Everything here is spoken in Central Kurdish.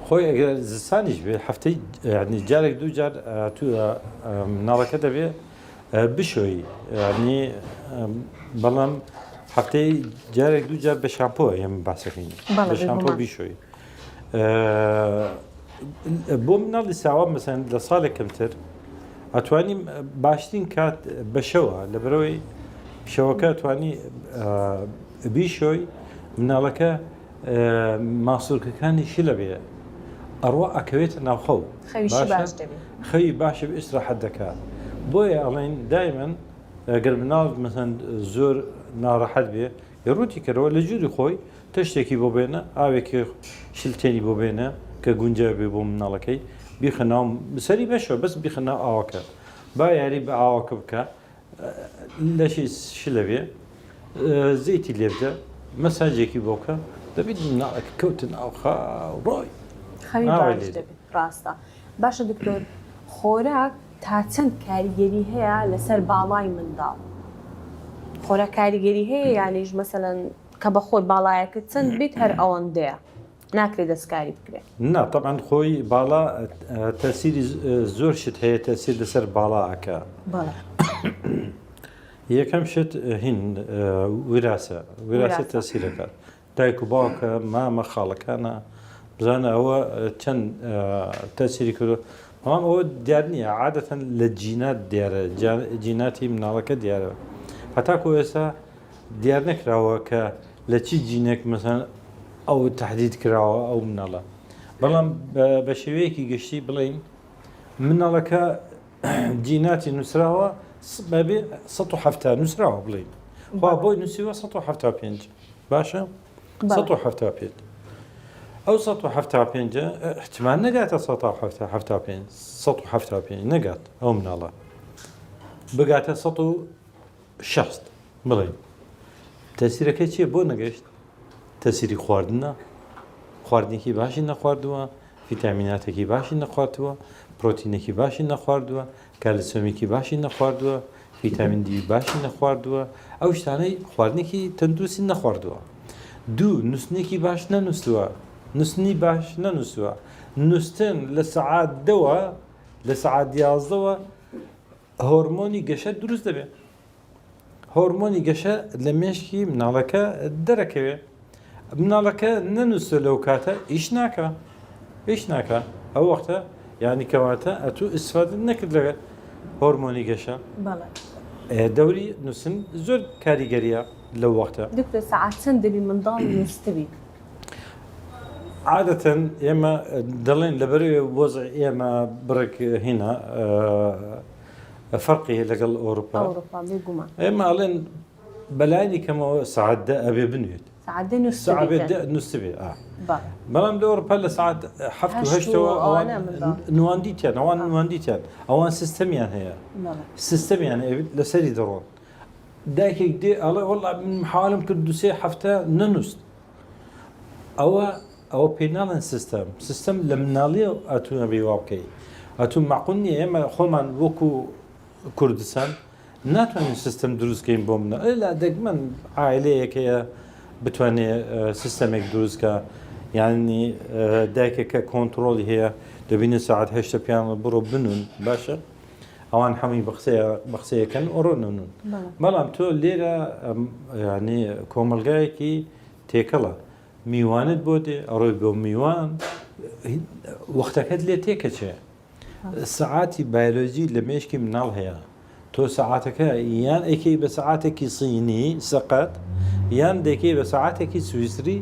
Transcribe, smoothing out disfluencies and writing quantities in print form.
خۆی ئەگەر زستانیش بێ هەفتەی یعنی جارێک دوو جار تو مناڵەکە دەبێ بشۆی یعنی بەڵام هەفتەی جارێک دوو جار بە شامپۆ ئێمە باسەکەین بە شامپۆ بیشۆی بۆ مناڵی ساوا مەسەن لە ساڵێک کەمتر ئەتوانی باشترین کات بە شەوە لە بەرەوەی شەوەکە توانی بیشۆی مناڵەکە ماسولکەکانی شلە بێ ئەڕوا ئەکەوێتە ناوخەو خەوی باشە ئیسراحەت دەکات بۆیە ئەڵێن دایمەن گەر مناڵ مەسەن زۆر ناڕەحەت بێ ڕووتی کەرەوە لە ژووری خۆی تەشتێکی بۆ بێنە ئاوێکی شلتێنی بۆ بێنە کە گونجا بێ بۆ مناڵەکەی بیخە ناو سەری بەشەوە بەس بیخە ناو ئاوەکە با یاری بە ئاوەکە بکە لەشی شلە بێ زەیتی لێ بدە مەساجێکی بۆ بکە دەبیت مناڵەکە کەوتە ناو خاو ڕۆی خەوی باش دەبێت ڕاستە باشە دکتۆر خۆراک تا چەند کاریگەری هەیە لەسەر باڵای منداڵ خۆراک کاریگەری هەیە یانیش مەسەلەن کە بە خۆت باڵایەکە چەند بیت هەر ئەوەندەیە ناکرێت دەستکاری بکرێت نا تەبعەن خۆی باڵا تەسیری زۆر شت هەیە تەسیر لەسەر باڵا ئەکا یەکەم شت هین ویراسە ویراسە تەسیرەکات دایک و باوکە مامە خاڵەکانە بزانە ئەوە چەند تەسیری کردو بەڵام ئەوە دیار نییە عادەتەن لە جینات دیارە جیناتی مناڵەکە دیارە هەتاکو ئێستا دیار نەکراوە کە لە چی جینێک مەسەن ئەو تهدید کراوە ئەو مناڵە بەڵام بە شێوەیەکی گشتی بڵین مناڵەکە جیناتی نووسراوە بەبێ 1970 نووسراوە بڵین خوا بۆی نووسیوە 1975 باشە 1975 ئەو 1975 احتمال نەگاتە 1975 1975 نەگات ئەو مناڵە بگاتە 160 بڵێ تەسیرەکەی چیە بۆ نەگەشت تەسیری خواردنە خواردنێکی باشی نەخواردووە فیتامیناتێکی باشی نەخواردووە پرۆتینێکی باشی نەخواردووە کالسیۆمێکی باشی نەخواردووە فیتامین دی باشی نەخواردووە ئەو شتانەی خواردنێکی تەندروستی نەخواردووە دوو نووسنێکی باش نەنووسووە نووسنی باش نەنووسووە نووستن لە سەعات دەوە لە سەعات یازدەوە هۆرمۆنی گەشە دروست دەبێت هۆرمۆنی گەشە لە مێشکی مناڵەکە دەرەکەوێ مناڵەکە نەنووسە لەو کاتە ئیش ناکە ئیش ناکە ئەو وەختە یعنی کەواتە ئەتوو ئیسفادە نەکرد لە هۆرمۆنی گەشە دەوری نووسن زۆر کاریگەریە لەو وەختە دکتۆر سەعات چەند دەبی منداڵ نووستبی عادەتەن ئێمە دەڵێن لەبەرەوەی وەزع ئێمە بڕێک هینا فەرقی هەیە لەگەڵ ئەوروپا ئەوروپا بێگومان ئێمە ئەڵێن بەلایەنی کەمەوە سەعات دە ئەبێ بنوێت سەعات دە نووستبێت دە نووستبێ بەڵام لە ئەوروپا لە سەعات هەفت و هەشتەوە ئەوان نواندیتیان ئەوان نواندیتیان ئەوان سیستەمیان هەیە سیستەمیان هەیە لەسەری دەڕۆن دایکێک دێ ئەڵێ وەڵا من حاڵم کرد دوسێ هەفتە نەنووست ئەوە ئەوە پێی ناڵێن سیستەم سیستەم لە مناڵیە ئەتوو نەبی وا بکەی ئەتوو مەعقول نییە ئێمە خۆمان وەکو کوردستان ناتوانین سیستەم دروستکەین بۆ منە لا دەگمەن عائلەیەک هەیە بتوانێ سیستەمێک دروستکە یعنی دایکێکە کۆنتترۆلی هەیە دەبینە ساعت هەشتە پیان بڕۆ بنون باشە ئەوان هەمووی بە قسەیەکەن ئۆڕۆنون بەڵام تۆ لێرە ینی کۆمەلگایەکی تێکەڵە میوانت بۆ دێ ئەڕۆی بۆ میوان وەختەکەت لێ تێکەچێ سەعاتی بایۆلۆجی لە مێشکی مناڵ هەیە تۆ سەعاتەکە یان ئەیکەی بە سەعاتێکی سینی سەقەت یان دەکەی بە سەعاتێکی سویسری.